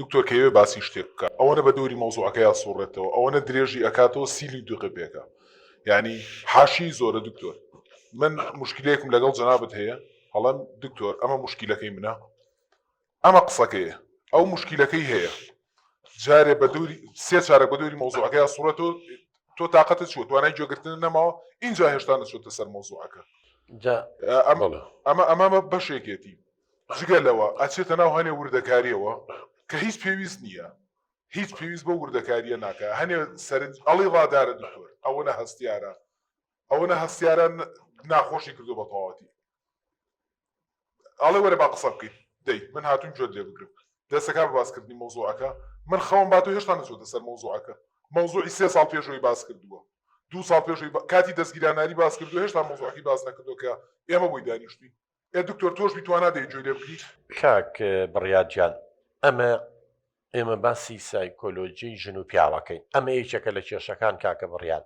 دکتۆر کە ئەیەوێ باسی شتێک بکا ئەوەنە بە دەوری مەوزوعەکەیا سوڕێتەوە ئەوەنە درێژی ئەکاتەوە سیلی دوقێ پێکا یعنی حاشی زۆرە دکتۆر من مشکلەیەکم لەگەڵ جەنابت هەیە هەڵم دکتۆر ئەمە مشکلەکەی منە ئەمە قسەکەیە ئەو مشکلەکەی هەیە جارێ بە دووری سێ چارە بە دووری مەوزوعەکەیا سوڕێتەوە تۆ تااقەتە چوە توانای گوێگرتن نەماوە اینجا هێشتا نەچۆتە سەر مەوزوعەکە ئەمە ئەمە بەشێکێتی جگە لەوە ئەچێتە ناو هەنێ وردەکاریەوە کە هیچ پێویست نییە هیچ پێویست بەو وردەکاریە ناکە هەنێ سەرنج ئەڵی ڕادارە دکتۆر ئەوەنە هەستیارە ئەوەنە هەستیارە ناخۆشی کردو بە تەواوەتی ئەڵێ وەرە با قسە بکەین دەی من هاتووم گوێت لێ بگرم دەستەکە بە باسکردنی مەوزوعەکە من خەوم باتۆ هێشتا نەچۆتە سەر مەوزوعەکە مەوزوعی سێ ساڵ پێشەوەی باس کردووە دوو ساڵ پێشەوەی کاتی دەستگیراناری باس کردو هێشتا مەوزوعەکەی باس نەکردووە کە ئێمە بۆی دانیشتوین ئێ دکتۆر تۆش بی توانا دەی گوێی لێ بگری؟ کاک بڕیار گیان ئەمە ئێمە باسی سایکۆلۆجی ژن و پیاوەکەین ئەمە یەکێکە لە کێشەکان کاکە بڕیار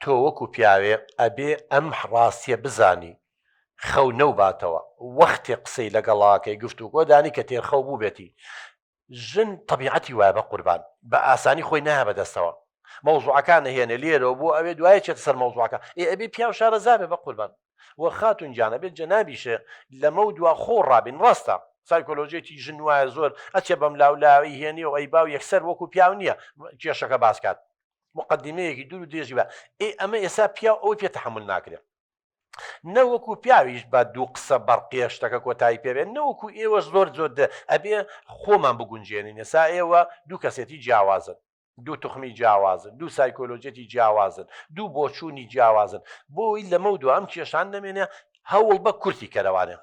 تۆ وەکو پیاوێ ئەبێ ئەم ڕاستیە بزانی خەو نەوباتەوە وەختێ قسەی لەگەڵاکەی گفتوگۆ دانی کە تێرخەو بووبێتی ژن تەبیعەتی وایە بەقوربان بە ئاسانی خۆی نایە بەدەستەوە مەوزوعەکان نەهێنێ لێرەوە بۆ ئەوێ دوایە چێتە سەر مەوزوعەکە ئێ ئەبێ پیاو شارەزا بێ بەقوربان وە خاتون گیان ئەبێت جەنابیشێ لەمە و دوا خۆ ڕابین ڕاستە سایکۆلۆژیەتی ژن وایە زۆر ئەچێ بەم لاو لاوی هێنێ و ئەیبا و یەکسەر وەکو پیاو نییە کێشەکە باس کات مقدمەیەکی دوور و درێژی بە ئێ ئەمە ئێستا پیاو ئەوەی پێ تەحمل ناکرێت نە وەکو پیاویش بە دوو قسە بەڕقیە شتەکە کۆتایی پێ بێت نە وەکو ئێوە زۆر زۆر دە ئەبێ خۆمان بگونجێنین ئێسا ئێوە دوو کەسێتی جیاوازن دوو توخمی جیاوازن دوو سایکۆلۆجیەتی جیاوازن دوو بۆچوونی جیاوازن بۆی لەمە دو ئەم کێشان نەمێنێ هەوڵ بە کورتی کەرەوانێ.